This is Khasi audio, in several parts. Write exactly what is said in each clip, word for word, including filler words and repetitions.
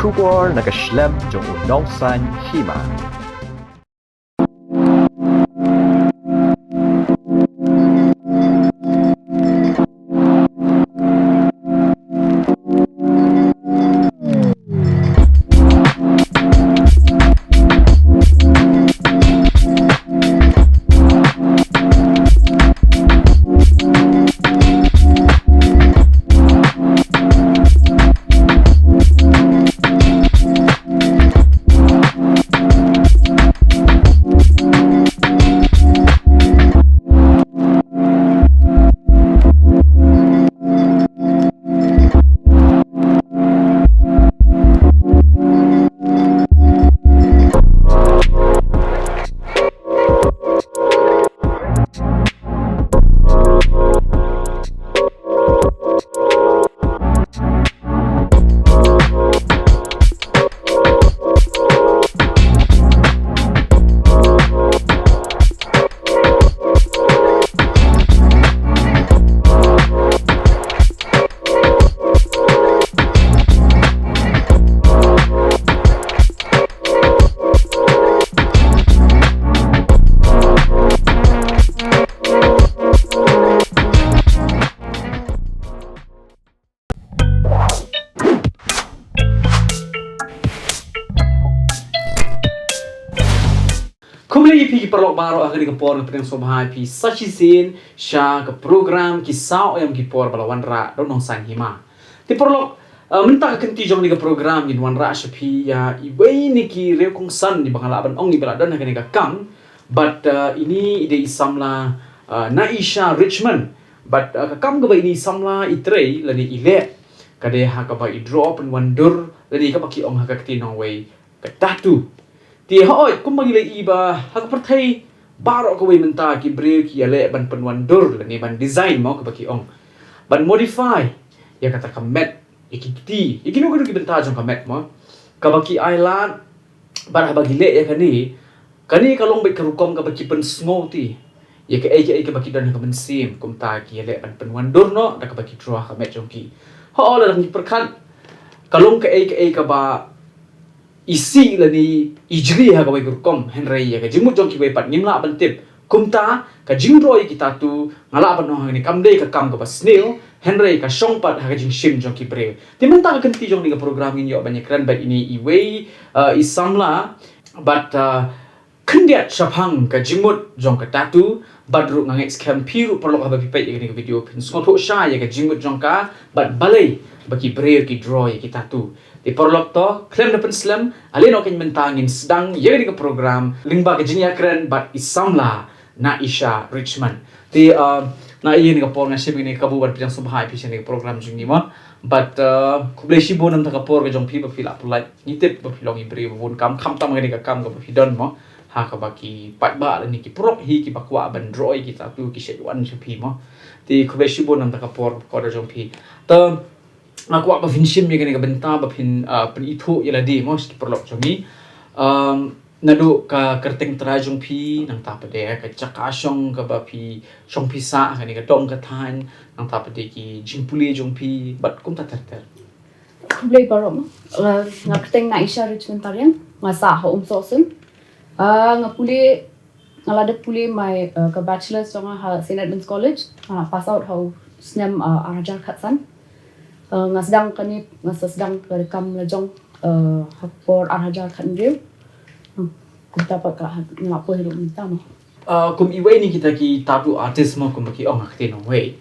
Khubor na ka shlem jong u nongsaiñ hima. Khublei ïa phi ki paralok baroh ha kane ka por, nga pdiang sngewbha ïa phi sa shisien sha ka program Ki Saw Em Ki Por ba la wanrah da u nongsaiñ hima. Te paralok, eh, mynta ka kynti jong kane ka program ngin wanrah sha phi ïa iwei na ki riew kongsan, ïa ba nga lah ban ong ïa ba la don ha kane ka kam. Bad, eh, ine i dei i samla, eh, Naisha Richmond. Bad, eh, ka kam kaba ine i samla i trei lane i leh, ka dei ha kaba i draw pynwandur lane kaba ki ong ha ka ktien nongwei ka tattoo. Te hooid, kumba ngi la ïohi ba ha ka pyrthei baroh kawei mynta ki briew ki ïaleh ban pynwandur lane ban design mo, kaba ki ong, ban modify ïa kata ka met, ïa ki kti, ïa kino kino ki bynta jong ka met mo, kaba ki ailad. Bad haba ki leh ïa kane, kane ka long beit ka rukom kaba ki pynsngewthuh ïa kaei kaei kaba ki don ha ka mynsiem, kumta ki ïaleh ban pynwandur noh da kaba ki draw ha ka met jong ki. Hooid, lada ngi pyrkhat, ka long kaei kaei kaba isih lane ijli ha kawei ka rukom, hynrei ïa ka jingmut jong kiwei pat ngim lah ban tip. Kumta ka jingdraw ïa ki tattoo, nga lah ban ong hangne, kam dei ka kam kaba sniew, hynrei ka shong pat ha ka jingshim jong ki briew. Te mynta ka kynti jong kane ka program ngin ïoh ban ïakren bad ine iwei, uh, i samla bad, uh, khyndiat shaphang ka jingmut jong ka tattoo. Bad ruh nga ngeit skhem phi ruh paralok, haba phi peit ïa kane ka video phin sngewthuh shai ïa ka jingmut jong ka bad balei ba ki briew ki draw ïa ki tattoo. Te paralok, to khlem da pynslem, ale noh kein mynta ngin sdang ïa kane ka program lyngba ka jingïakren bad i samla Naisha Richmond. Te, uh, na ïa kane ka por nga shim kane ka kabu ban pdiang sngewbha ïa phi sha kane ka program jong ngi mo. Bad, uh, khublei shibun namar ka por ka jong phi ba phi lah pynlait. Ngi tip ba phi long i briew ba bun kam, khamtam kane ka kam kaba phi don mo, ha kaba ki paidbah lane ki paralok hi kiba kwah ban draw ïa ki tattoo ki shait wan sha phi mo. Te khublei shibun namar ka por ka jong phi. Te nga kwah ba phin shim ïa kane ka bynta ba phin, ah, pynithuh ïa lade mo sha ki paralok jong ngi. Um, naduh ka kyrteng trai jong phi, nangta pat de ka jaka shong kaba phi shong phi sah, kane ka dong ka thaiñ, nangta pat de ki jingpule jong phi bad kumta ter ter. Khublei baroh mo. Uh, nga kyrteng Naisha Richmond Tariang, nga sah ha Umsohsun. Uh, nga pule, nga la dep pule my, uh, ka bachelor's jong nga ha Saint Edmund's College. Nga pass out ha u snem, uh, ar hajar khatsan. Uh, nga sdang kane, nga sa sdang ka kam la jong, uh, ha por ar hajar khathynriew. Hmm, kumta pat ka ha, nga la poi ruh mynta mo. Uh, kum iwei na kita ki tattoo artist mo, kumba ki ong ha ka ktien nongwei,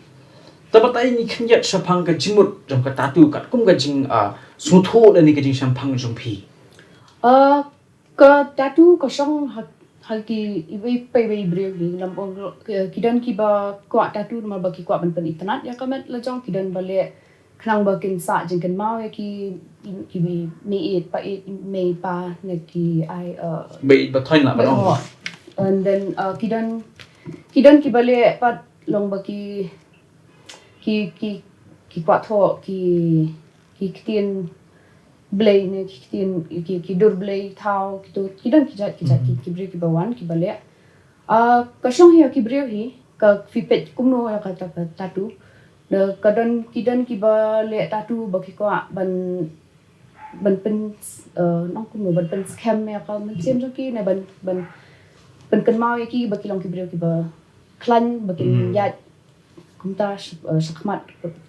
to batai ngi khyndiat shaphang ka jingmut jong ka tattoo katkum ka jing, uh, sngewthuh lane ka jingshemphang jong phi. Uh, ka tattoo ka shong ha, ha ki iwei pa iwei briew hi, namar ki, ki don kiba kwah tattoo namar ba ki kwah ban pynitynnad ïa ka met la jong, ki don ba leh khnang ba kin sah jingkynmaw ïa ki, ki meieit, pa eit, mei pa, ne ki ai, uh, meieit ba thoiñ lah ban ong. And then, uh, ki don, ki don kiba leh pat long ba ki, ki, ki, ki kwah thoh ki, ki ktien Blei ne ki ktien, ki, ki dur Blei thaw, ki dur, ki don ki jait, ki jait, ki, ki briew kiba wan, kiba leh. Ah, ka shong hi ïa ki briew hi, ka phi peit kumno ïa kata ka tattoo. Da ka don, ki don kiba leh tattoo ba ki kwah ban ban pyn, eh, nong kumno, ban pynskhem ïa ka mynsiem jong ki, ne ban, ban pynkynmaw ïa ki ba ki long ki briew kiba khlaiñ, ba kin ïaid kumta sh-, eh, shakhmat,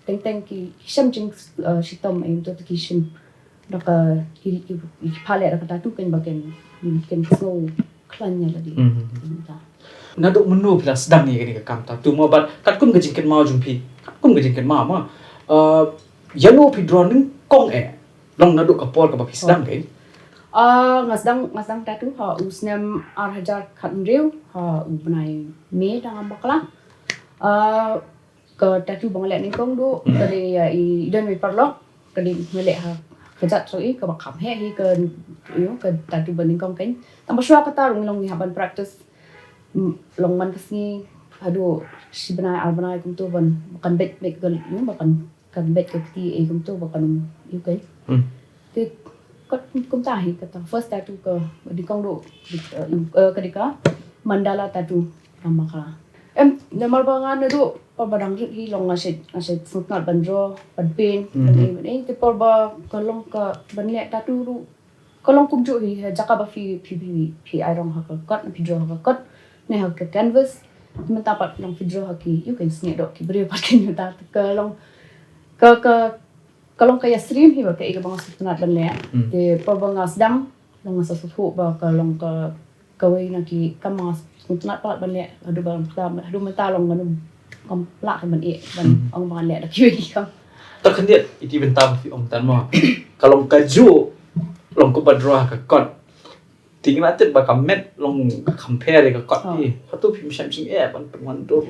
teng teng ki, ki shem jing, eh, shitom, em, to ki shem da ka, ki, ki, ki pale da ka tattoo kan ba kin, kin sngew khlaiñ ïa lade. Kumta. Naduh mynno phi la sdang ïa kane ka kam tattoo mo, bad katkum ka jingkynmaw jong phi, katkum ka jingkynmaw mo, eh, ïano phi draw nyngkong eh, long naduh ka por kaba phi sdang kein? Ah, nga sdang, nga sdang tattoo ha u snem ar hajar khathynriew, ha u bnai May da ngam bakla. Ah, ka tattoo ba nga leh nyngkong duh ka dei ïa i, i don i paralok, ka dei nga leh ha ka jait shuh i, kaba kham heh hi ka, you know, ka tattoo ba nyngkong kein. Tang ba shuwa kata ruh ngi long ngi hap ban practice. Mm, long man ka sngi haduh shi bnai ar bnai kumto ban, ba kan beit, beit ka, you know, ba kan, kan beit ka kti ei kumto ba kan, you know, kein. Te kat kumta hi kata first tattoo ka, ba nyngkong duh, eh, eh, ka dei ka mandala tattoo. Namar ka, em, namar ba nga naduh por ba dang rit hi long nga shu, nga shu sngewtynnat ban draw, ban paint, ban ei, ban ei. Te por ba ka long ka ban leh tattoo ruh ka long kumjuh hi, ha jaka ba phi, phi, phi, phi ai rong ha ka kot, phi draw ha ka kot ne ha ka canvas. Mynta pat long phi draw ha ki, you can sngewthuh ki briew pat kin mynta ka long ka, ka, ka long ka ïasyriem hi ba kaei kaba nga sngewtynnat ban leh. Te por ba nga sdang long nga sa sngewthuh ba ka long ka, kawei na ki kam ba nga sngewtynnat palat ban leh. Haduh ba mynta, haduh mynta long ngam, ngam lah ban ïeh ban ong ba ngan leh da kiwei ki kam. Ta khyndiat iti bynta ba phi ong tan mo, ka long kajuh, long kumba draw ha ka kot. Te nga tip ba ka met long compare ïa ka kot hi. Hato phim shym shym eh ban pynwandur,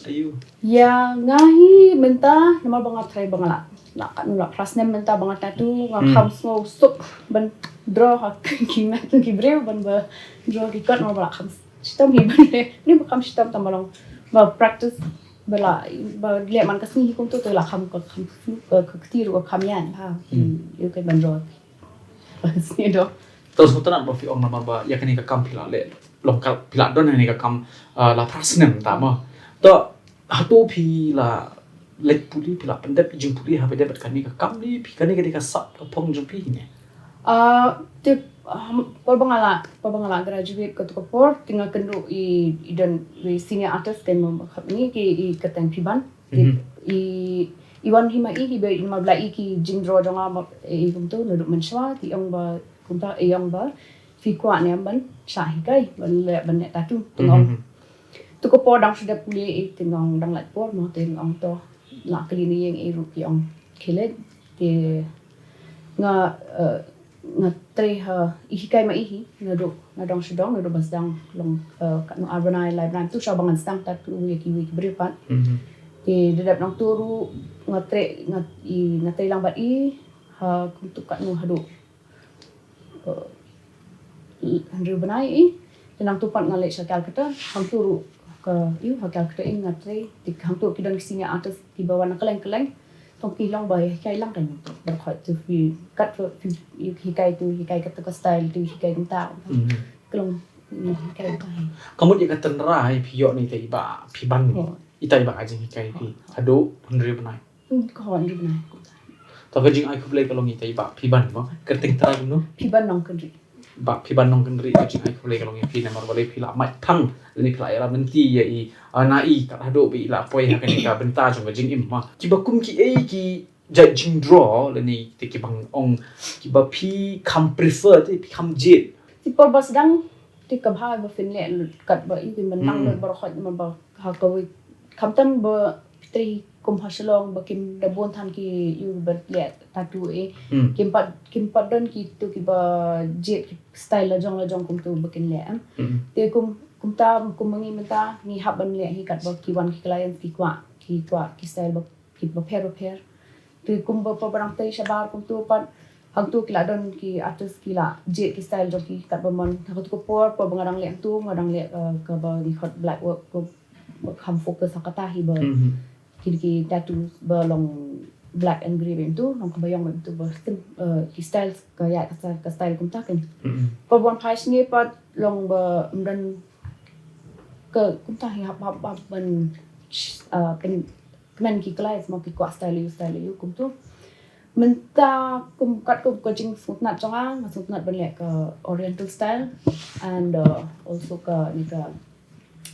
aïu? Ïa nga hi mynta namar ba nga trai ba nga la, la katno, la phra snem mynta ba nga tattoo, nga kham sngew suk ban draw ha ki met ki briew, ban ba draw ki kot namar ba la kham shitom hi ban leh. Ni ba kham shitom tang ba long ba practice, ba la, ba leh man ka sngi hi kumto te la kham, ka kham ka, ka kti ruh ka kham ïaid ha. Ïa ka ban draw. Sngewthuh. To sngewtynnat ba phi ong namar ba ïa kane ka kam phi la leh long ka, phi la don kane ka kam, ah, la phra snem ta mo. To hato phi la leit pule, phi la pyndep jingpule ha ba dei bad kane ka kam ne phi, kane ka dei ka sap ka phong jong phi ne? Ah, te, um, por ba nga la, por ba nga la graduate kato ka por te nga kynduh i, i don i senior artist ka mo, ni ki, i kyrteng Phiban. Te i, i wan hi ma i, hi ba i ma bla i ki jingdraw jong nga ma i kumto naduh mynshuwa, te i ong ba kumta, i ong ba phi kwah ne em ban shah hikai, ban leh, ban leh tattoo. Te nga ong, to ka por dang shu dep pule i, te nga ong dang lait por mo, te nga ong to nga kylli na ïing i ruh, ki ong khie leit. Te nga, eh, nga trei ha i hikai ma i hi naduh nga dang shu dong, naduh ba sdang long, eh, katno ar bnai lai bnai tu sha ba ngan sdang tattoo ïa kiwei ki briew pat. Te da dep nangto ruh nga trei, nga, i, nga trei lang bad i ha kumto katno haduh, eh, hynriew bnai i. Te nangto pat nga leit sha Calcutta, hangto ruh ka, ïa, ha Calcutta i nga trei, te hangto ki don ki senior artist kiba wan na kylleng kylleng. Tang ki long ba hikai lang, kan ba khot tu phi kat phi hikai tu, hikai katu ka style tu, hikai kumta. Ka long, mm, hikai kumta hi. Ka mut ïa ka tynrai phi ïoh na ita i Bah Phiban. Ita i Bah ka jinghikai phi haduh hynriew bnai. Ka hynriew bnai kumta. To ka jingai khublei ka long ita i Bah Phiban mo. Kyrteng trai kumno? Phiban Nongkynrih. Bah Phiban Nongkynrih, ka jingai khublei ka long ïa phi namar balei phi la mait phang lane phi la ïarap lynti ïa i, ah, na i kat haduh ba i la poi ha kane ka bynta jong ka jingim mo. Kiba kum kiei ki jait jingdraw lane te kiba ong kiba phi kham prefer, te phi kham jied? Te por ba sdang te ka bha ba phin leh lut kat ba i, te mynta lut baroh khoit namar ba ha kawei, khamtam ba phi trei kum ha Shillong ba kim da bun than ki, ïa, ba leh tattoo i. Kim pat, kim pat don kitu kiba jied ki style la jong la jong kumtu ba kin leh em. Te kum, kumta, kum ma ngi mynta ngi hap ban leh hi kat ba ki wan ki client ki kwah, ki kwah ki style ba, kiba pher ba pher. Te kum ba por ba dang tei shabar kumtu pat hangtu ki la don ki artist ki la jied ki style jong ki kat ba mon. Ha katu ka por, por ba nga dang leh hangtu, nga dang leh, eh, kaba ngi khot black work, ko, ba kham focus ha kata hi ba ki, ki tattoo ba long black and grey ba ym tu, long kaba ïong ba ym tu ba sim, eh, ki styles ka ïa ka style, ka style kumta kan. Por ba wan phai shane pat long ba ym don ka kumta hi, hap, hap, hap ban, eh, pynkmen ki clients mo ki kwah style ïa u, style ïa u kumtu. Mynta kum kat kum ka jingsngewtynnat jong nga, nga sngewtynnat ban leh ka Oriental style and uh, also ka ni ka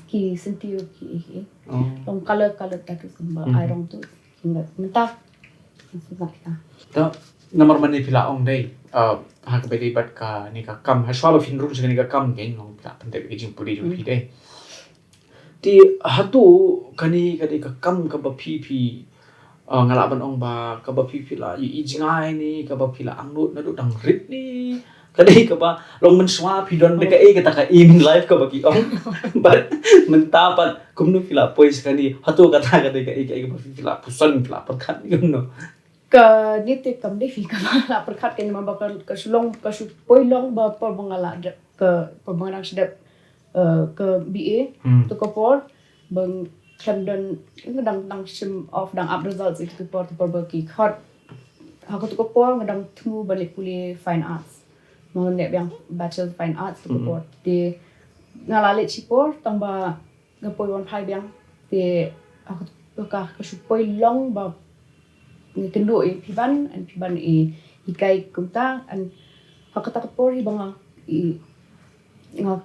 ki syntiew ki ki. Oh. Long color color tattoos kumba hmm. Ai rong tu. Mynta sngewtynnat kita. Ta namar mane phi la ong dei. Uh, ha ka beli bat ka ni ka kam ha shwa ba phin rung sha ni ka kam ke long phi la pyntip ki jingpule jong phi dei. Te hato kane ka dei ka kam kaba phi phi, ah, nga lah ban ong ba kaba phi phi la ïohi jngai ne kaba phi la angnud naduh dang rit ne ka dei kaba long mynshuwa phi don da kaei kata ka aim in life kaba ki ong. But mynta pat kumno phi la poi sha kane hato kata ka dei kaei kaei kaba phi phi la pyrkhat ne kumno. Kane te kam dei phi kaba la pyrkhat kane namar ba ka shu long ka shu poi long ba por ba nga la dep ka por ba nga dang shu dep uh, ka B A hmm. Tu ka por ba khlem don dang dang shim off dang ap results ïa tu por tu por ba ki khot ha ka tu ka por nga dang thmu ba leh pule fine arts. Nga leh biang bachelor fine arts tu ka hmm. Por te nga la leh shi por tang ba nga poi wan phai biang te ha ka tu ka ka shu poi long ba nga kynduh ïa phi ban and phi ban i hikai kumta and ha kata ka por hi ba nga i nga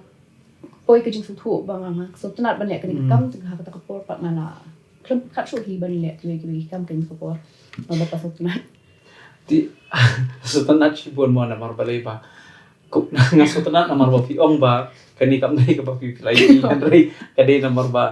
poi ka jingsngewthuh ba nga nga sngewtynnat ban leh kane ka kam te ha kata ka por pat nga la khlem kat shuh hi ban leh kiwei kiwei ki kam kane ka por. Nga ba ka sngewtynnat. Te sngewtynnat shibun mo namar balei ba nga sngewtynnat namar ba phi ong ba kane kam dei kaba phi phi la ïohi hynrei ka dei namar ba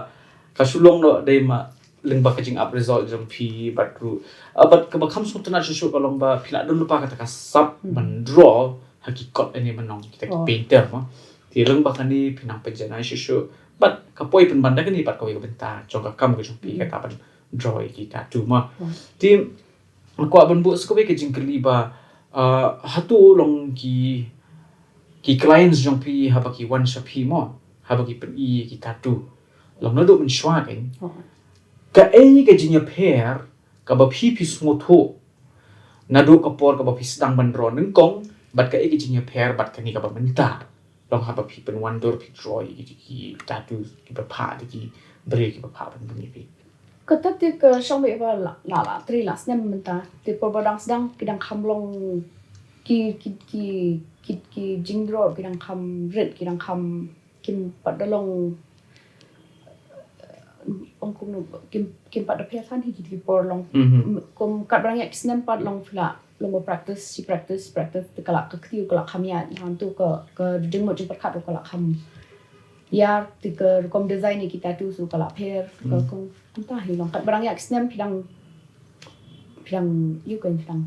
ka shu long noh dei ma lyngba ka jingap result jong phi bad ruh. Ah, bad kaba kham sngewtynnat shuh shuh ka long ba phi la don lypa kata ka sap ban draw ha ki kot ane ba nong kita ki painter mo. Te lyngba kane phi nang pynjanai shuh shuh bad ka poi pynban da kane bad kawei ka bynta jong ka kam ka jong phi kata ban draw ïa ki tattoo mo. Te kwah ban buh sa kawei ka jingkylli ba, ah, hato long ki ki clients jong phi haba ki wan sha phi mo haba ki pyni ki tattoo long naduh mynshuwa kein. Kaei ka jingïapher kaba phi phi sngewthuh naduh ka por kaba phi sdang ban draw nyngkong bad kaei ka jingïapher bad kane kaba mynta long haba phi pynwandur phi draw ïa ki tattoo kiba phah da ki briew kiba phah ban bun ïa phi. Kata te ka shong ba la la la tri la snem mynta te por ba dang sdang ki dang kham long ki ki ki ki ki jingdrop ki dang kham rit ki dang kham kim pat da long ong kum no kim kim pat da pher than hi ki ki por long kum kat ba dang ïa ki snem pat long phi la long ba practice shi practice practice te ka la ka kti ka la kham ïa ngan tu ka ka jingmut jingpyrkhat ka la kham ïa te ka rukom design ïa ki tattoo su ka la pher ka kum Ynta hi long kat ba dang ïa ki snem phi dang phi dang ïu kan phi dang.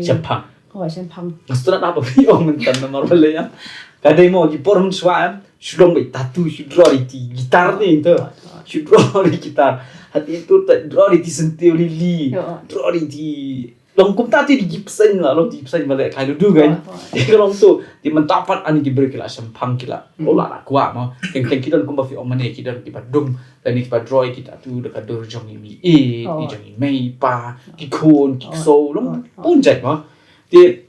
Shemphang. Oh shemphang. Nga sngewtynnat ba phi ong mynta namar ba lei ïa ka dei mo ki por mynshuwa em shu long ba i tattoo shu draw ïa ki guitar ne ynta shu draw ïa ki guitar. Hati tu ta draw ïa ki senteu lili draw ïa ki Long kumta te di ki pseng la long di pseng ba leh kai lu du kan. Te ka long tu di mynta pat ani ki briew ki la shemphang ki la. Lo la la kwah mo. Teng teng ki don kumba phi ong mane ki don ki ba dum. Lane ki ba draw ki tattoo da ka dur jong i mei i jong i mei i pa ki khun ki ksew long bun jait mo. Te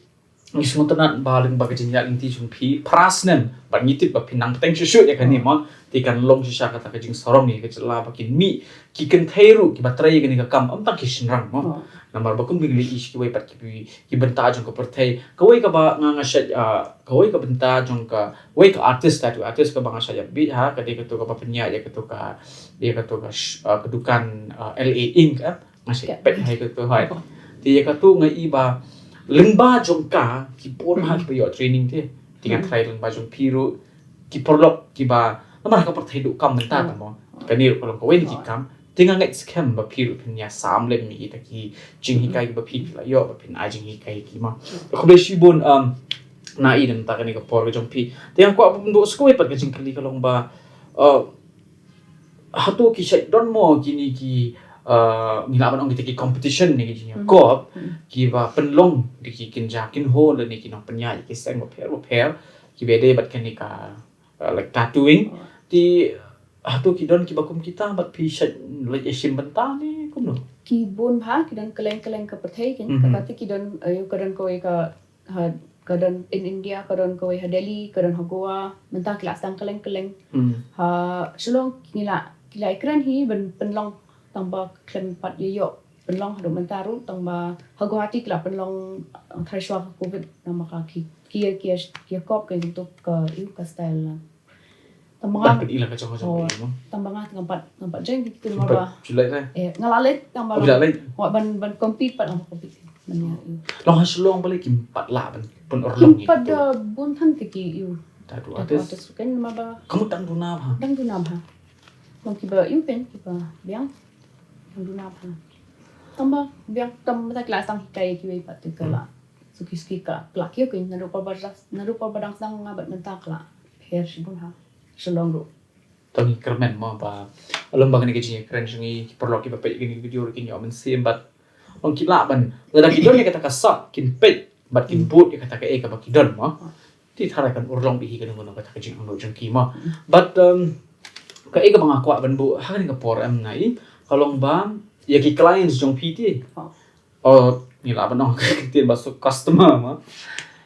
ngi sngewtynnat ba lyngba ka jingïaid lynti jong phi phra snem bad ngi tip ba phi nang bteng shuh shuh ïa kane mo. Te kan long shisha kata ka jingsarong ïa ka jylla ba kin mih ki kynthei ruh ki ba trei ïa kane ka kam ym tang ki shynrang mo. Namar ba kum ba ngi la ïohi sha kiwei pat ki ki bynta jong ka pyrthei kawei kaba nga nga shait kawei ka bynta jong kawei ka artist tattoo artist kaba nga shait ïa bit ha ka dei kato kaba pynïaid ïa kato ka ïa kato ka dukan L A Ink. Nga shait peit ha kato hai te ïa kato nga i ba lyngba jong ka ki bun ha ki ba ïoh training te te nga trai lyngba jong phi ruh ki paralok ki ba namar ka pyrthei duk kam mynta ta mo. Kane ruh ka long kawei na ki kam te nga ngeit skhem ba phi ruh phin ïa sam lem ïa kita ki jinghikai ba phi la ïoh ba phin ai jinghikai ki ma. Khublei shibun na i mynta kane ka por ka jong phi te nga kwah ban buh sa kawei pat ka jingkylli ka long ba hato ki shait don mo kine ki ngi lah ban ong kita ki competition ne ki jingïakop ki ba pynlong da ki kynja kynhun lane ki nongpynïaid ki seng bapher bapher ki ba dei bad kane ka like tattooing. Te hato ki don ki ba kum kita bad phi shait leit ïashim bynta ne kumno? Ki bun bha ki don kylleng kylleng ka pyrthei kata te ki don ka don kawei ka ha ka don in India ka don kawei ha Delhi ka don ha Goa mynta ki la sdang kylleng kylleng. Ha Shillong ki la ki la ïakren hi ban pynlong tang ba khlem pat ïa ïoh pynlong haduh mynta ruh, tang ba ha Guwahati ki la pynlong, uh, tharai shuwa ka covid, namar ka ki ki ki ki kop ka ïa ka style la. Tang ba nga ban ila ka jong ka jong. Oh, ka imo. Tang ba nga ngam pat ngam pat jeng ki tu namar ba. July re. Eh, nga la leh tang ba. Oh, la leh. Wa ban ban compete pat ngam compete. Ban ïa. Long ha Shillong ba leh kim pat lah ban pynurlong. Kim pat da bun than te ki ïa. Tattoo artist. Kan namar ba. Kamu dang duna ba. Dang duna ba. Long kiba ïa pen kiba biang. Dang duna ba. Tang ba biang tang ba ta klas tang hikai kiwei pat te ka la. Suki suki ka la kiew kin naduh por ba dang naduh por ba dang sdang nga bad mynta ka la. Her shibun ha. Shillong ruh. Tang ngi kyrmen mo ba. Along ba kane ka jingkren jong ngi ki paralok kiba peit kane ka video ruh kin ïoh mynsiem bad. Long ki lah ban. Lada ki don ïa kata ka sap kin peit bad kin bud ïa kata ka e kaba ki don mo. Te tharai kan urlong bih hi kano kano kata ka jingangnud jong ki mo. Bad, um, ka e kaba nga kwah ban buh ha kane ka por em na i ka long ba ïa ki clients jong phi te. Oh, ngi lah ban ong ka ktien ba suk customer mo.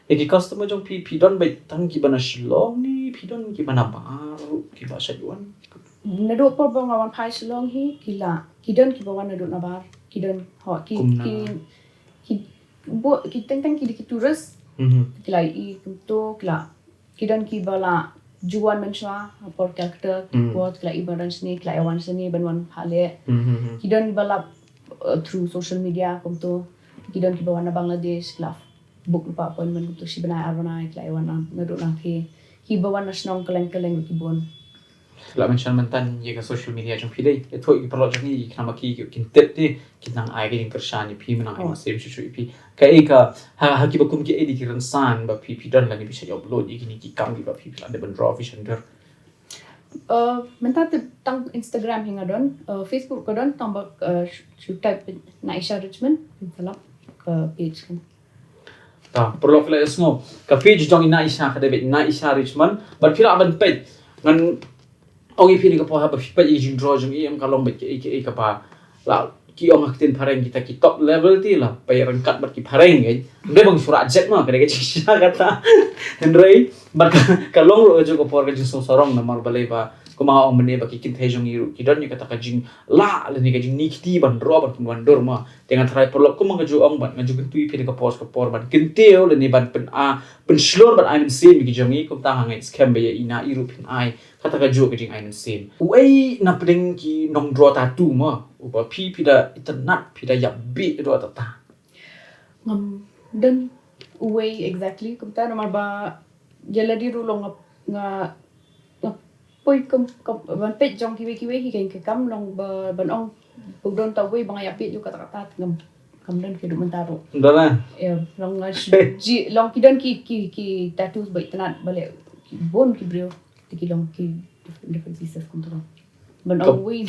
Ïa ki customer jong phi, phi don beit tang kiba na Shillong ne phi don kiba na baroh kiba shait wan? Naduh por ba nga wan phai Shillong hi ki la ki don kiba wan naduh nabar, ki don ho ki ki ki bo ki teng teng ki dei ki tourist. Ki la i kumto ki la ki don kiba la ju wan mynshuwa por Calcutta, por ki la i ba don shane ki la i wan shane ban wan phale. Ki don ba la, uh, through social media kumto. Ki don kiba wan na Bangladesh ki la book lypa appointment kumto shi bnai ar bnai ki la i wan na naduh na phi. Kiba wan na shnong kylleng kylleng ki bun. La mention mynta ïa ka social media jong phi dei. Ïa thoh ïa ki paralok jong ngi khnang ba ki kin tip te kin nang ai ka jingkyrshan ïa phi mynta ai mynsiem shuh shuh ïa phi. Ka e ka ha ha kiba kum ki e dei ki rynsan ba phi phi don lane phi shait upload ïa kine ki kam kiba phi phi la dep ban draw phi shon dur. Uh, mynta te tang Instagram hi nga don, uh, Facebook ka don tang ba, uh, shu type Naisha Richmond phin sa lap ka page kan. Ta, paralok phi la ïohsngew. Ka page jong i Naisha ka dei beit Naisha Richmond. Bad phi lah ban peit. Ngan ong ïa phi ne ka por haba phi peit ïa ka jingdraw jong i em ka long beit kaei kaei kaba la ki ong ha ktien phareng kita ki top level te la peit ryngkat bad ki phareng kan. Dei bang shu rah jek ma ka dei ka jingshisha kata. Hynrei bad ka, ka long ruh ka juh ka por ka jingsngewsarong namar balei ba kumba nga ong mynne ba ki kynthei jong i ruh ki don ïa kata ka jinglah lane ka jingkti ban draw ban pynwandur ma. Te nga tharai paralok kumba nga ju ong bad nga ju kyntu ïa phi da ka por sha ka por ban kyntiew lane ban pyn-a pynshlur ban ai mynsiem ïa ki jong ngi kumta nga ngeit skhem ba ïa i Naisha ruh phin ai kata ka juh ka jingai mynsiem. Uei na pdeng ki nongdraw tattoo ma uba phi phi da itynnad phi da ïap bih da kata? Ngam don uwei exactly kumta namar ba ïa lade ruh long nga nga poi kum, kum ban peit jong kiwei kiwei hi kein ki kam long ba ban ong puk don ta wei ba nga ïa peit ju kata kata ngam kam don ki du mynta ruh. Don eh. Ïa long nga ji long ki don ki ki ki tattoo ba itynnad ba leh ki bun ki briew te ki long ki different, different pieces kumta. Ban ong wei.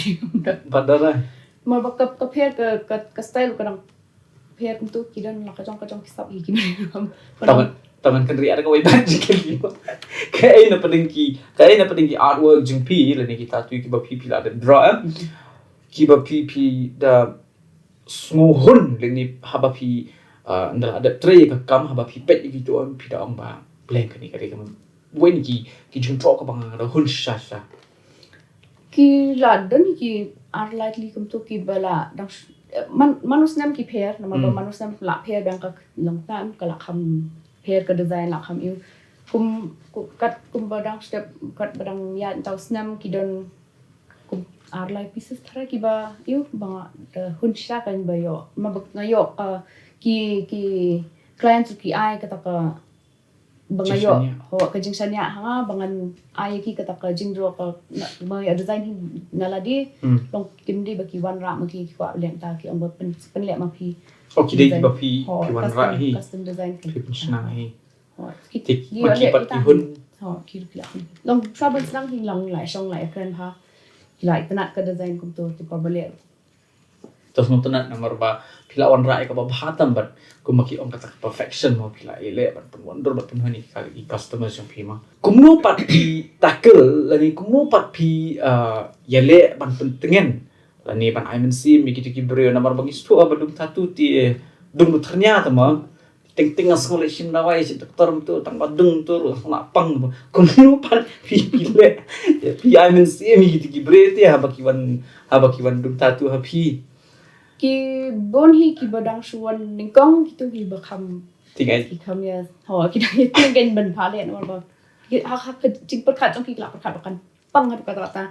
Ba don eh. Ma ba ka ka pher ka ka style ka dang pher kumtu ki don la ka jong ka jong ki sap hi ki. Tang tang kan ri ada ka wei ban jingkylli. Kaei na pdeng ki kaei na pdeng ki artwork jong phi lane ki tattoo kiba phi phi la da draw eh. Kiba phi phi da sngewhun lane haba phi nda la da trei ka kam haba phi peit ki tu phi da ong ba bleng kane ka dei ka wei ki ki jingdraw kaba nga da hun sha sha. Ki la don ki ar lai tylli kumtu kiba la dang man man u snem ki pher namar ba man u snem la pher dang ka long tam ka la kham pher ka design la kham ïu kum kat kumba dang step kat ba dang ïa tau snem ki don kum ar lai pieces tharai kiba ïu ba nga hun sha kan ba ïoh ma ba nga ïoh ka ki ki clients ki ai kata ka ba nga ïoh ho ka jingshaniah ha nga ba ngan ai ki kata ka jingdraw ka ba nga ïoh design hi na lade. Long kim dei ba ki wanrah ma ki ki kwah leh ta ki ong ba pynleh ma phi. Oh ki dei ki ba phi ki wanrah hi custom design ki pynshna hi. Ki ki pat ki hun. Ho ki ki la hun long trouble snang hi long lai shong lai kren ha ki lai tnat ka design kumtu ki pa ba leh. Tos ngut tnat namar ba phi la wanrah ïa kaba bha tam bad kumba ki ong kata ka perfection mo phi la ïaleh ban pynwandur ban pynhun ïa ki customers jong phi ma. Kumno pat phi tackle lane kumno pat phi ïaleh ban pyntngen lane ban ai mynsiem ïa kita ki briew namar ba ngi sngewthuh ba dung tattoo te dung du thyrnia te ma. Teng teng nga sngew leh shin dawai shin doktor mtu tang ba dung tu ruh nga pang tu. Kumno pat phi phi leh phi ai mynsiem ïa kita ki briew te haba ki wan haba ki wan dung tattoo ha phi. Ki bun hi kiba dang shu wan nyngkong, kitu kiba kham, Ting ai. ki kham ïa, ho, ki dang ïa ting kein ban pha leh, namar ba ki, ha, ha ka jingpyrkhat jong ki, ki la pyrkhat ba kan pang haduh katta katta.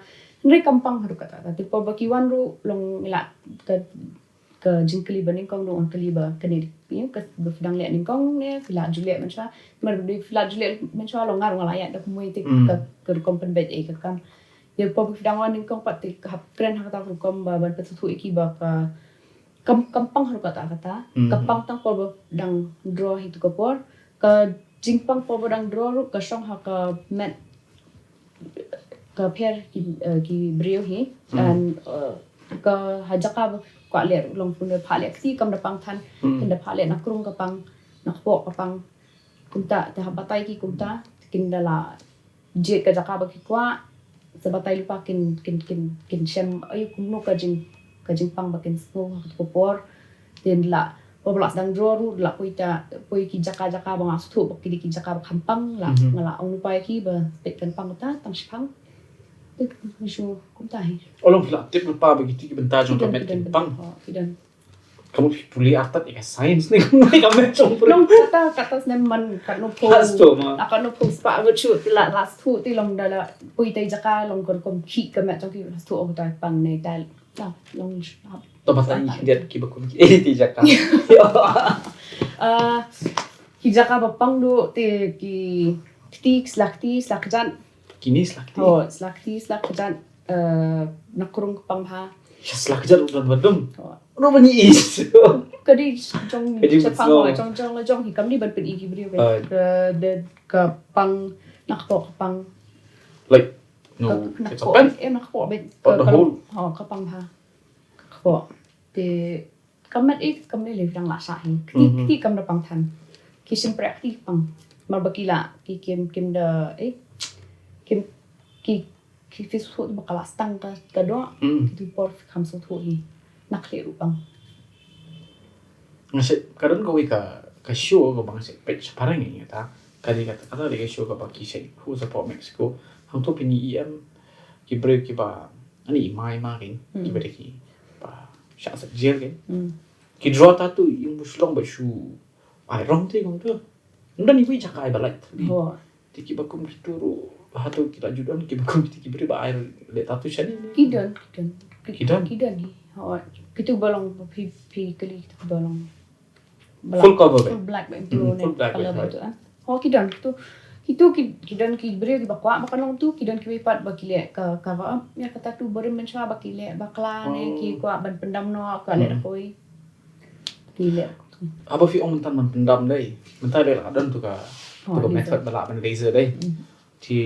Hynrei kam pang haduh katta katta. Te por ba ki wan ruh long ngi la ka, ka jingkylli ba nyngkong, dang wan kylli ba kane, ïa, kaba phi dang leh nyngkong ne phi la ju leh mynshuwa. Namar ba phi la ju leh mynshuwa, long nga ruh nga la ïaid da kumwei te, Mm. ka, ka rukom pynbeit ei ka kam. Ïa, por ba phi dang wan nyngkong pat te ka hap kren ha kata ka rukom ba ban pynsngewthuh ïa ki ba ka, kam, kam pang haduh katta katta. Mhm. Ka pang tang por ba dang draw hi tu ka por. Ka jingpang por ba dang draw ruh ka shong ha ka met, ka pher ki, eh, ki briew hi. Mhm. And, eh, ka ha jaka ba kwah leh ruh long pun da pha leh kti kam da pang than. Mhm. Kin da pha leh na krung ka pang, na kpoh ka pang. Kumta, te ha batai ki kumta, kin da la jied ka jaka ba ki kwah, sa batai lypa kin, kin, kin, kin shem, ayu kumno ka jing, ka jingpang ba kin sngew ha ka por. Te la, por ba la sdang draw ruh, la poi ta, poi ki jaka jaka ba nga sngewthuh ba ki dei ki jaka ba kham pang, la, Mhm. nga la ong lypa ïa ki ba peit kan pang ta, tang shiphang. Te, shu, kumta hi. O long phi la tip lypa ba kiti ki bynta jong ka met ki pang. Oh, ki don. Ka mut phi pule artat ïa ka science ne kumno ïa ka met jong pule. Long kata, kata snem man, katno pho. Has to ma. La katno pho spah ba shu, te la, la sngewthuh te long da la poi tai jaka, long ka rukom khih ka met jong ki, la sngewthuh, oh, ta pang ne ta. La, long. To batai ïa ki khyndiat kiba kum ki, eh, ti jaka. Ah, ki jaka ba pang duh te ki kti, sla kti, sla kjat. Kine sla kti. Oh, sla kti, sla kjat. Eh, na krung ka pang bha. Sla kjat ruh don ba dum. Oh. Ruh ba ngi is. Ka dei jong, Ka dei sha ba pang, sngewbha. jong, jong la jong hi, kam dei ban pyn-i ki briew. Ah. Ka, de, ka pang, na kpoh ka pang. Like, no, Ka, na it's kpoh, open. Eh, na kpoh beit. But the Ka, whole. Oh, ka pang bha. Ka kpoh. Te, ka met, eh, kam dei leh dang la sah hi. Kti, Mhm. kti kam da pang than. Ki shim prek kti pang. Mar ba ki la, ki kim, kim da, eh, kim, ki, ki phi sngewthuh ba ka la sdang ka, ka doh. Mm. Kitu por kham sngewthuh hi. Na khlieh ruh pang. Nga shu, ka don kawei ka, ka show kaba nga shu peit shaphang ïa kata. Ka dei kata, kata dei ka show kaba ki shu host hapoh Mexico. Hangto phin ïohi em ki briew kiba, ani i ma i ma kein, Hmm. kiba dei kiba shah sah jail kein. Hmm. Ki draw tattoo ïa u shlong ba shu ai rong te kumto. Ym don iwei jaka ai ba lait. Oh. Te kiba kum kitu ruh, hato ki la ju don kiba kum kitu ki briew ba ai leh tattoo shane? Ki don, ki don. Ki don? Ki don hi. Oh. Kitu ba long phi, phi kylli kitu ba long. Full cover ba? Full black ba em tu Hmm, ne. Full black Colour ba. ba em tu. Oh, ki don kitu. Kitu ki, ki don ki briew kiba kwah ba kan long tu, ki don kiwei pat ba ki leh ka cover up. Ïa ka tattoo barim mynshuwa ba ki leh bakla ne, Oh. ki kwah ban pyndam noh, kwah leh Hmm. da kawei. Ki leh. Haba phi ong mynta ban pyndam dei. Mynta dei la don tu ka, tu Oh, ka laser. Method ba lah ban laser dei. Hmm. Te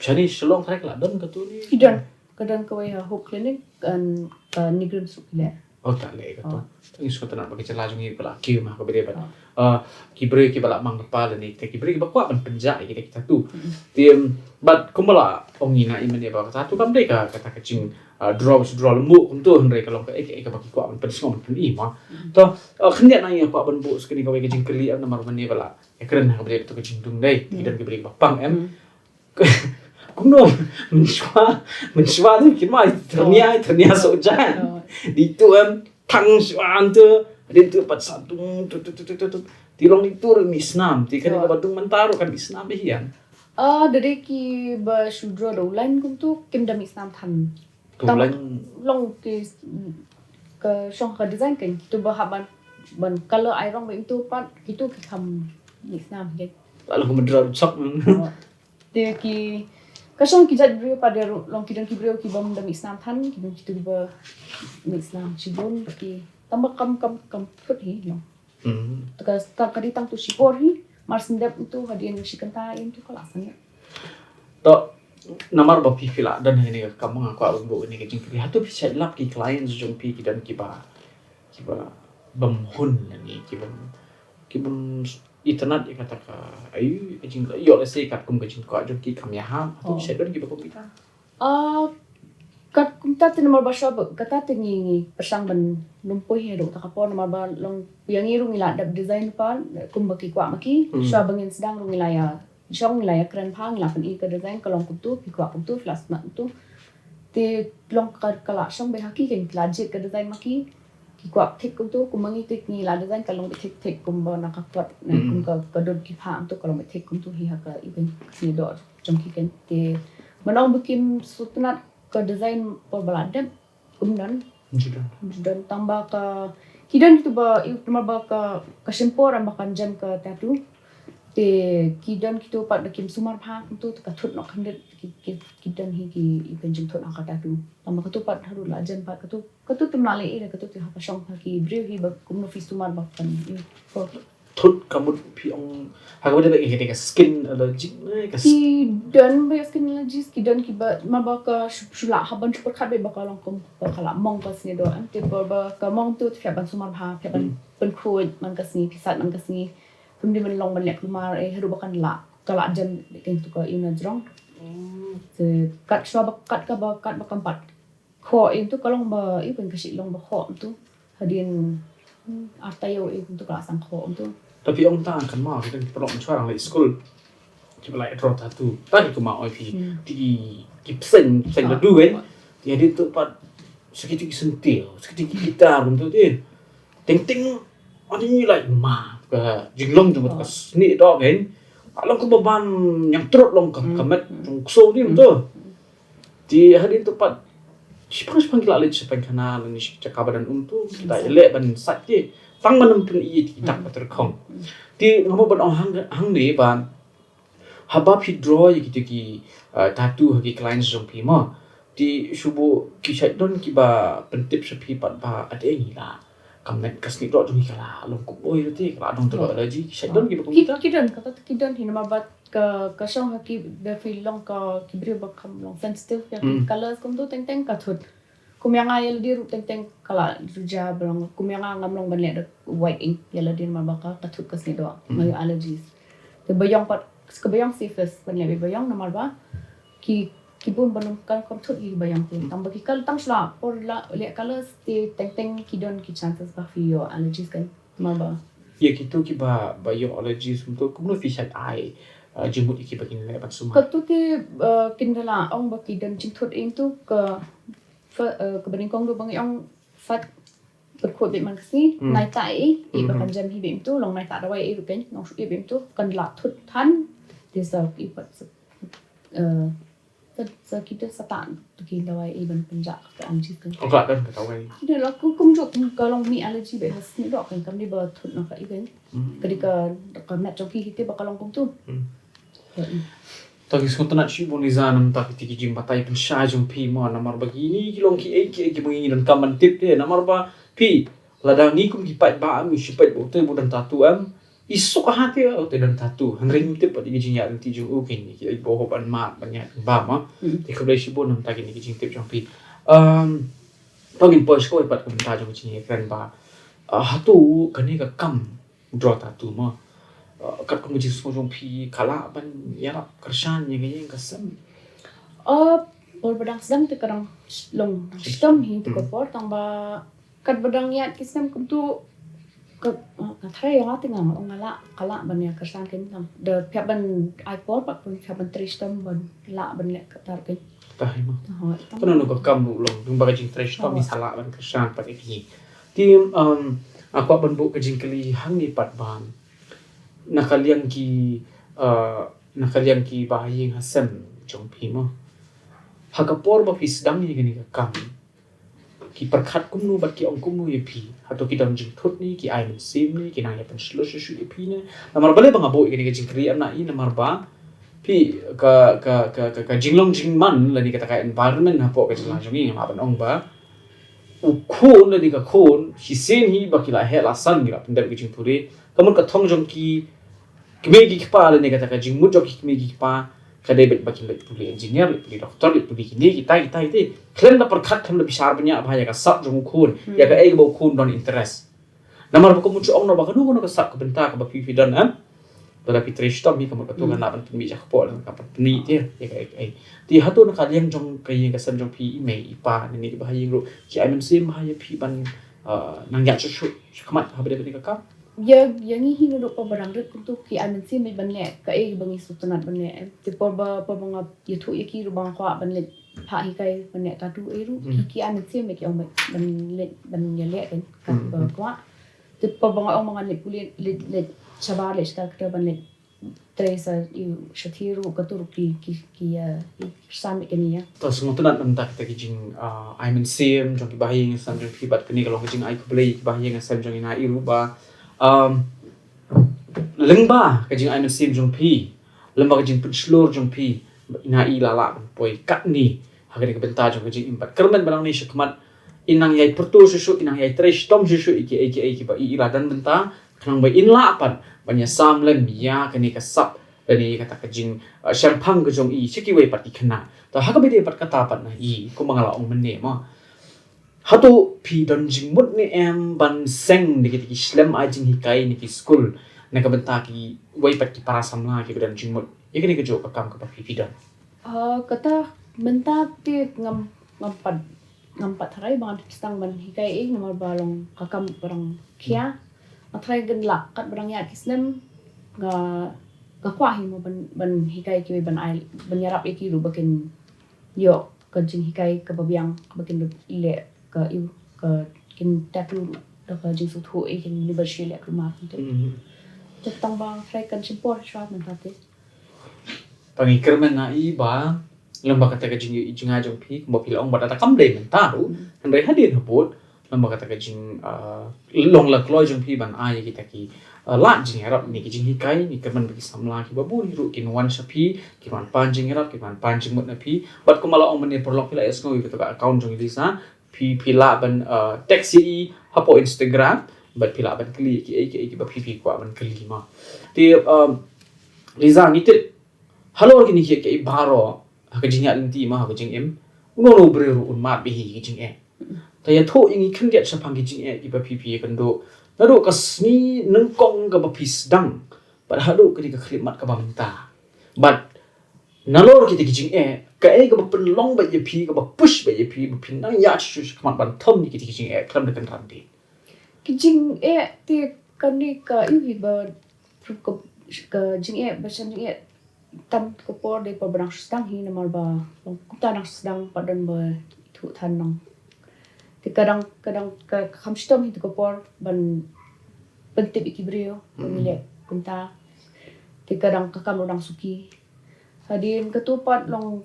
shane Shillong tharai ka la don katu ne? Ki don. Ka don kawei ha Hope Clinic, kan ka NEIGRIHMS ruh ki leh. Oh, ta leh katu. Oh. Ngi sngewtynnat ba ka jylla jong ngi ka la kiew ma kaba dei ba. Oh. Ah, ki briew kiba la mang kpa lane kita ki briew kiba kwah ban pynjah ïa kita ki tattoo. Mm. Te, em, bad kumba la ong ïa nga i mynne ba ka tattoo kam dei ka, kata ka jing, ah, draw, draw lymbuk kumto, hynrei ka long kaei kaei kaba ki kwah ban pynsngew ban pyn-i ma. Mm. To, ah, khyndiat na ïa kwah ban buh sa kane kawei ka jingkylli em, namar mynne ba la ïakren ha kaba dei to ka jingdum dei. Ki Mm. don ki briew kiba pang em. Mm. Kumno, mynshuwa, mynshuwa te ki ma, tyrnia, tyrnia soh jan. Oh. Dei tu em, tang shuwa ante, dei tu pat sa tung, tu, tu, tu. Te long dei tu ruh mih snam, te kane kaba dung mynta ruh kan mih snam bha hi ïa. Ah, da dei kiba shu draw da u line kumtu, kim da mih snam than. Tu Tang line. Long ki, ka shong ka design kein, kitu ba hap ban, ban colour ai rong ba em tu pat, kitu ki kham mih snam kein. La long kumba draw ruh chok. Oh. Te ki, ka shong ki jait briew pat de ruh, long ki don ki briew kibym da mih snam than, ki don kitu kiba mih snam shibun, ki tang ba kam, kam, kam put hi long. Hmm. Te ka, ka, ka dei tang tu shipor hi, mar sngewdep tu hadien shi kynta em tu ka la sangeh. To, namar ba phi, phi la don ha kane ka kam, nga kwah ban buh kane ka jingkylli. Hato phi shait lap ki clients jong phi ki don kiba, kiba bym hun lane, kibym, kibym itynnad ïa kata ka, ai, ka jing, ïoh lehse katkum ka jingkwah jong ki kam ïahap. Hato phi shait don kiba kum kita? Ah, kat kumta te namar ba shuwa ba, kata te ngi, ngi pyrshang ban ym poi haduh kata ka por namar ba long ïa ngi ruh ngi la dep design pat kumba ki kwah ma ki. Hmm. Shuwa ba ngin sdang ruh ngi la ïa shong, ngi la ïakren bha, ngi la pyni ka design ka long kumtu, phi kwah kumtu, phi la smat kumtu. Te long ka, ka la shong bha ha ki, ki la jied ka design ma ki. ki kwah thik kumtu, kumba ngi te ngi la design ka long beit thik thik kumba na ka kot, na kum ka, ka dud ki pha kumtu ka long beit thik kumtu hi ha ka, i beit ka snieh doh jong ki kan te. Mynta ba kim sngewtynnat ka design por ba la dep, ym don. Ym don. Ym don tang ba ka, ki don kitu ba, i, namar ba ka, ka shim por em ba kan jem ka tattoo. Te ki don kitu pat da kim sumar bha kumtu, ka thut noh khyndiat, ki, ki, ki don hi ki, i, kan jingthut ha ka tattoo. Tang ba katu pat haduh la jem pat katu, katu te ym lah leh ei, katu te ha ka shong ha ki briew hi ba kumno phi sumar ba kan, i, ko. Thut ka mut phi ong ha kaba dei ba ka, ka skin allergic ne ka s- Ki don ba skin allergies, ki don kiba, ma ba ka shu, shu lah ha ban shu pyrkhat beit ba ka long kum ba ka la mong ka snieh doh, em, te ba, ba ka mong tu phi hap ban sumar bha, phi hap ban pynkhuid man ka sngi, phi sait man ka sngi. Phi ym dei ban long ban leh kulmar, eh, haduh ba kan lah, ka la jem beit kein tu ka, i, na jrong. Te kat shuwa ba, kat kaba, kat ba kam pat khoh, i, tu ka long ba, i, pyn ka shu long ba khoh tu. Hadien, hmm, ar taïew, i, tu ka la sdang khoh tu. Tapi ong ta kan ma, kita ki paralok mynshwa dang leit skul. Kiba la ïa draw tattoo. Ta ki kuma oi phi. Hmm. Te ki, ki pseng, pseng da du kan. Te hadien tu pat, sa kiti ki syntiew, sa kiti ki guitar tu te. Teng teng, ani lai ma ka jinglong jong ka snieh doh kan. Ka long kumba ban ñiangtrut long ka, ka met jong kso ni tu. Te hadien tu pat, shipang shipang ki la leit sha paikhana lane sha jaka ba don um tu, kita ïaleh ban sait te. Tang ban ym pyn-i te ki dak ba tyrkhong. Te nga mut ban ong hang, hangne ba haba phi draw ïa kito ki, uh, tattoo ha ki clients jong phi mo. Te shu buh ki shait don kiba pyntip sha phi pat ba ade ngi la, ka met ka snieh doh jong ngi ka la long kumno ïa te, ka la don te ka allergy, ki shait don kiba kum kita. Ki don, kata ki don hi namar ba ka, ka shong ha ki, ba phi long ka, ki briew ba kham long sensitive ïa ki colors kumtu teng teng ka thut. Kum ïa nga ïa lade ruh teng teng ka la ju ja ba long. Kum ïa nga ngam long ban leh da white ink ïa lade namar ba ka, ka thut ka snieh doh. Nga ïoh allergies. Te ba ïong pat, ka ba ïong safest ban leh ba ïong namar ba ki, ki bun ban long kan kam thut ki ba ïong te. Tang ba ki kal tang sla por la leh colors te teng teng ki don ki chances ba phi ïoh allergies kan. Namar ba ïa kito kiba, ba ïoh allergies kumto kumno phi shait ai, uh, jingmut ïa ki ba kin leh ban sumar. Katu te, uh, kin da la ong ba ki don jingthut ïa tu ka Fa, eh, kaba nyngkong ruh ba ngi ong fat pyrkhat beit man ka sngi, nai ta ei, ei ba kan jem hi beit tu, long nai ta dawai ei ruh kan, long shu ei beit tu, kan la thut than, te sa ki pat sa, eh, sa, sa kita sa ta tu ki dawai ei ban pynjah ka allergy kan. Oh, ka don ka dawai. Ki da la ku kum jok ka long mi allergy beit ha snieh doh kan kam ni ba thut na ka ei kan. Ka di ka, ka met jong ki hi te ba ka long kum tu. Ta ki sngewtynnat shibun Liza namar ta ki, ki jingbatai pynshai jong phi mo, namar ba kini ki long ki ei ki ei kiba ngi donkam ban tip te, namar ba phi lada ngi kum ki paidbah em, ngi shu peit ba utei ba u don tattoo em, i suk ha te utei don tattoo, hynrei ngim tip pat ïa ki jingïaid lynti jong u, kine ki ei ba hap ban mad ban ïaid bam mo. Te khublei shibun namar ta kine ki jingtip jong phi. Em, to ngin poi shuwa pat ka bynta jong ka jingïakren ba, ah, hato kane ka kam draw tattoo mo. Uh, katkum ka jingsngew jong phi ka lah ban ïarap kyrshan ïa ka ïing ka sem? Uh, por ba dang sdang te ka dang long shitom hi tu ka por, tang ba kat ba dang ïaid ki snem kumtu ka, uh, nga tharai ïa nga te nga ong nga lah, ka lah ban ïa kyrshan kein, tang da phi hap ban ai por pat phi hap ban trei shitom ban lah ban leh kata kein. Tahi mo. Tahi. Kano kano ka kam ruh long, tang ba ka jingtrei shitom hi sa lah ban kyrshan pat ïa ki. Te, um, nga kwah ban buh ka jingkylli hangne pat ba na ka liang ki, uh, na ka liang ki bahaïing hasem jong phi mo. Ha ka por ba phi sdang ïa kane ka kam, ki pyrkhat kumno bad ki ong kumno ïa phi? Hato ki don jingthut ne, ki ai mynsiem ne, ki nang ïa pynshlur shuh shuh ïa phi ne? Namar balei ba nga buh ïa kane ka jingkylli em na i, namar ba phi ka, ka, ka, ka, ka jinglong jingman lane kata ka environment hapoh ka jylla jong ngi, nga lah ban ong ba u khun lane ka khun shisien hi ba ki la heh la san, ki la pyndep ki jingpule. Ka mut ka thong jong ki kmie ki kpa lane kata ka jingmut jong ki kmie ki kpa ka dei beit ba kin leit pule engineer, leit pule doctor, leit pule kine kita kita kita. Khlem da pyrkhat, khlem da bishar bniah bha ïa ka sap jong u khun, ïa kaei ba u khun don interest. Namar ba ka mut shu ong noh ba kano kano ka sap ka bynta kaba phi phi don em. Lada phi trei shitom hi ka mut kato kan lah ban pynmih sha kpoh lane ka pynmih te ïa kaei kaei. Te hato na ka liang jong ka ïing ka sem jong phi, i mei i pa ne ki bahaïing ruh ki ai mynsiem bha ïa phi ban, uh, nang ïaid shuh shuh sha khmat haba dei kane ka kam? Ïa, ïa ngi hi naduh por ba dang rit kumtu ki ai mynsiem beit ban leh kaei ba ngi sngewtynnat ban leh em. Te por ba, por ba nga ïathuh ïa ki ruh ba nga kwah ban leh Pha hikai ban leh tattoo ei ruh ki ki an sim ki ong ban leh ban ïa leh kan ka kwah. Te pa ba nga ong ma ngan leh pule leh leh shabar leh shkar kata ban leh trei sa ïa shathie ruh ka tur ki ki ki ïa sam ïa kane ïa. To sngewtynnat mynta kita ki jing ai mynsiem jong ki bahaïing sam jong phi bad kane ka long ka jingai khublei ki bahaïing sam jong ina i ruh ba lyngba ka jingai mynsiem jong phi lyngba ka jingpynshlur jong phi ina i la lah ban poi katni ha kane ka bynta jong ka jingim bad kyrmen ba nang ni shakhmat i nang ïai pyrto shuh shuh i nang ïai trei shitom shuh shuh ïa ki ïa ki ïa ki ba i i la don bynta khnang ba in lah pat ban ïa sam lem ïa kane ka sap lane kata ka jing shemphang ka jong i sha kiwei pat ki khynnah. To ha kaba ïadei pat kata pat na i kumba nga la ong mynne ma. Hato phi don jingmut ne em ban seng da kita ki shlem ai jinghikai na ki skul na ka bynta kiwei pat ki para samla kiba don jingmut ïa kane ka jong ka kam kaba phi phi don. Kata mynta te ngam ngam pat ngam pat tharai ba ngan sdang ban hikai ei namar ba long ka kam ba dang khia. Nga tharai kan lah kat ba dang ïaid ki snem nga nga kwah hi mo ban ban hikai kiwei ban ai ban ïarap ïa ki ruh ba kin ïoh ka jinghikai kaba biang kaba kin leh ka ïa ka kin tattoo ruh da ka jingsngewthuh ei kin leh ba shi leh kumar. Te tang ba tharai kan shim por shuwa mynta te. Tang i kyrmen na i ba lem ba kata ka jing jingai jong phi kumba phi la ong ba da kam dei mynta ruh hynrei hadien habud lem ba kata ka jing long la kloi jong phi ban ai kita ki lad jingïarap ne ki jinghikai ne kyrmen ba ki samla kiba bun hi ruh kin wan sha phi kin wan pan jingïarap kin wan pan jingmut na phi bad kumba la ong mynne paralok phi la ïa sngew ïa kata ka account jong i Lisa phi phi lah ban text ïa i hapoh Instagram bad phi lah ban kylli ki ei ki ei kiba phi phi kwah ban kylli ma. Te Lisa ngi tip halor kine ki ei baroh ha ka jingïaid lynti ma ha ka jingim uno uno u briew ruh un mad bha ïa ki jingeh. Te ïathuh ïa ngi khyndiat shaphang ki jingeh kiba phi phi ïakynduh naduh ka sngi nyngkong kaba phi sdang bad haduh kane ka khyllipmat kaba mynta. Bad nalor kita ki jingeh kaei kaba pynlong bad ïa phi kaba push bad ïa phi ba phi nang ïaid shuh shuh shakhmat ban thom ïa kita ki jingeh khlem da kynran phi. Ki jingeh te kane ka ïa phi ba ka jingeh ba shan jingeh tam ka por dei por ba dang sdang hi namar ba kumta dang sdang pat don ba thuh than nang. Te ka dang ka dang ka kham shitom hi te ka por ban pyntip ïa ki briew ba ngi leh kumta. Te ka dang ka kam ruh dang suki. Hadien katu pat long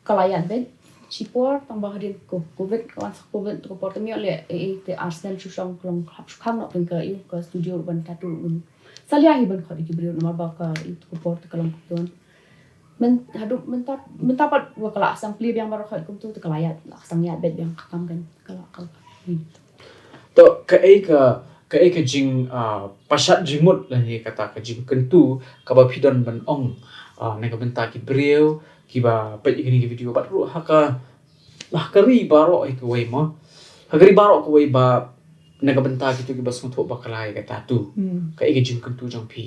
ka la ïaid beit shi por tang ba hadien ko covid ka wan sa covid te ka por te ym ïoh leh ei ei te ar snem shu shong ka long hap shu khang noh pyn ka ïa ka studio ban tattoo ban salia hi ban khot ïa ki briew namar ba ka ïa ka por te ka long ka don. Myn haduh mynta mynta pat wa ka la sang plie biang baroh khot kumtu te ka la ïaid la sang ïaid beit biang ka kam kan ka la ka la. To kaei ka kaei ka jing pashat jingmut lane kata ka jingkyntu kaba phi don ban ong na ka bynta ki briew kiba peit ïa kane ka video bad ruh ha ka ha ka ri baroh ïa kawei mo ha ka ri baroh kawei ba na ka bynta kitu kiba sngewthuh ba ka la ïa ka tattoo kaei ka jingkyntu jong phi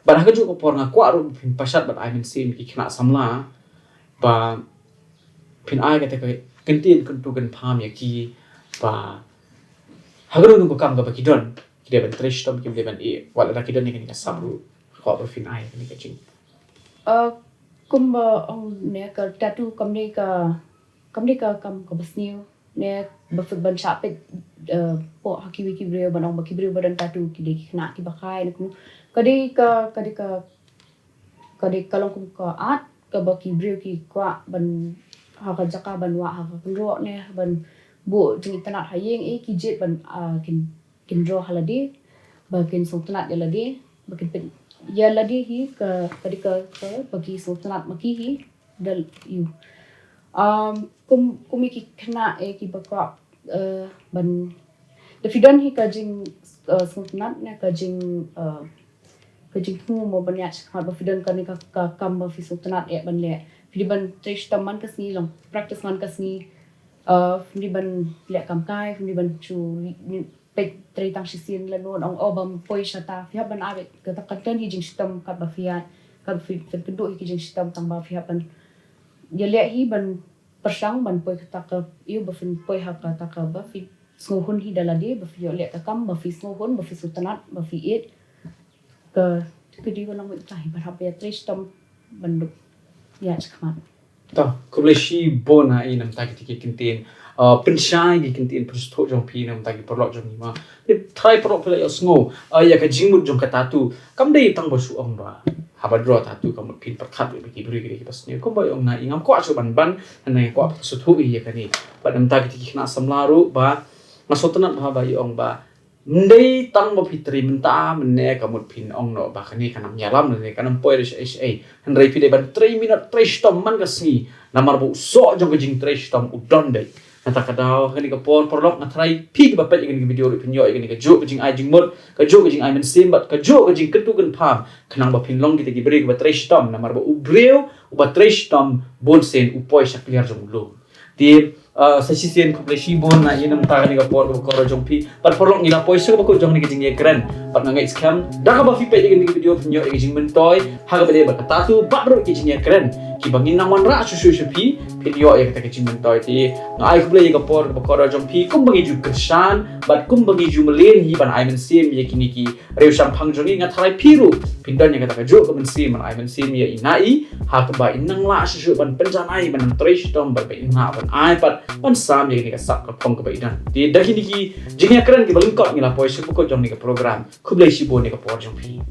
bad ha kajuh ka por nga kwah ruh phin pashat bad ai mynsiem ki khynnah samla ba phin ai kata ka kyntien kyntu kynpham ïa ki ba ha kano kano ka kam kaba ki don ki dei ban trei shitom ki dei ban ïeh wat lada ki don ïa kane ka sap ruh kwah ba phin ai kane ka jing. Kumba ong ne ka tattoo kam dei ka kam dei ka kam kaba sniew ne ba phin ban shah peit poh ha kiwei ki briew ban ong ba ki briew ba don tattoo ki dei ki khynnah kiba kai ne kumno ka dei ka ka dei ka ka dei ka long kum ka art kaba ki briew ki kwah ban ha ka jaka ban wah ha ka kynroh ne ban buh jingitynnat ha ïing eh ki jied ban kin kin draw ha lade ba kin sngewtynnat ïa lade ba kin pyn ïa lade hi ka ka dei ka ka ba ki sngewtynnat ma ki hi da ïu. Kum kum ïa ki khynnah eh kiba kwah ban da phi don hi ka jing sngewtynnat ne ka jing ka jingthmu mo ban ïaid shakhmat ba phi don kane ka ka kam ba phi sngewtynnat eh ban leh phi dei ban trei shitom man ka sngi long practice man ka sngi. Phi dei ban leh kam kai phi dei ban shu peit trei tang shisien lano ong o bam poi shata phi hap ban ai kata ka don hi jingshitom kat ba phi ïaid kat ba phi phin kynduh hi ki jingshitom tang ba phi hap ban ïaleh hi ban pyrshang ban poi kata ka ïu ba phin poi ha kata ka ba phi sngewhun hi da lade ba phi ïoh leh ka kam ba phi sngewhun ba phi sngewtynnat ba phi ïeit. Ka ka dei ba long mynta hi ban hap ïa trei shitom ban duk ïa shakhmat. To, khublei shibun ha i namta ki tiki ki ktien. Uh, pynshai ki ktien pynsngewthuh jong phi namta ki paralok jong i ma. Te trai paralok phi la ïohsngew, uh, ïa ka jingmut jong ka tattoo. Kam dei tang ba shu ong ba haba draw tattoo ka mut phin pyrkhat ïa ki briew ki ba sniew. Kumba ong na i ngam kwah shu ban ban, hynrei nga kwah pynsngewthuh ïa kane. Bad namta ki tiki khynnah samla ruh ba nga sngewtynnat ba haba i ong ba ym dei tang ba phi trei mynta mynne ka mut phin ong noh ba kane ka nang ïalam ne ka nang poi re shaei shaei. Hynrei phi dei ban trei minot trei shitom man ka sngi. Namar ba u soh jong ka jingtrei shitom u don dei. Nangta ka daw ha kane ka por paralok nga tharai phi kiba peit ïa kane ka video ruh phin ïoh ïa kane ka juh ka jingai jingmut, ka juh ka jingai mynsiem bad ka juh ka jingkyntu kynpham. Khnang ba phin long kita ki briew kiba trei shitom namar ba u briew uba trei shitom bun sien u poi sha kliar jong u lum. Te, uh, sa shisien khublei shibun na i namta kane ka por kaba kordor jong phi. Bad paralok ngi la poi sha kaba kut jong kane ka jingïakren. Bad nga ngeit skhem da kaba phi peit ïa kane ka video phin ïoh ïa ka jingmyntoi ha kaba dei bad ka tattoo bad ruh ki jingïakren kiba ngin nang wanrah shuh shuh sha phi, phin ïoh ïa kata ka jingmyntoi. Te nga ai khublei ïa ka por kaba kordor jong phi kumba ngi ju kyrshan bad kumba ngi ju mlien hi ban ai mynsiem ïa kine ki riewshemphang jong ngi. Nga tharai phi ruh phin don ïa kata ka juh ka mynsiem ban ai mynsiem ïa i na i ha kaba in nang lah shuh shuh ban pynjanai ban nang trei shitom bad ba in lah ban ai pat ban sam ïa kane ka sap ka phong kaba i don. Te da kine ki jingïakren kiba lyngkot ngi la poi sha kaba kut jong kane ka program. Khublei shibun ïa ka por jong phi.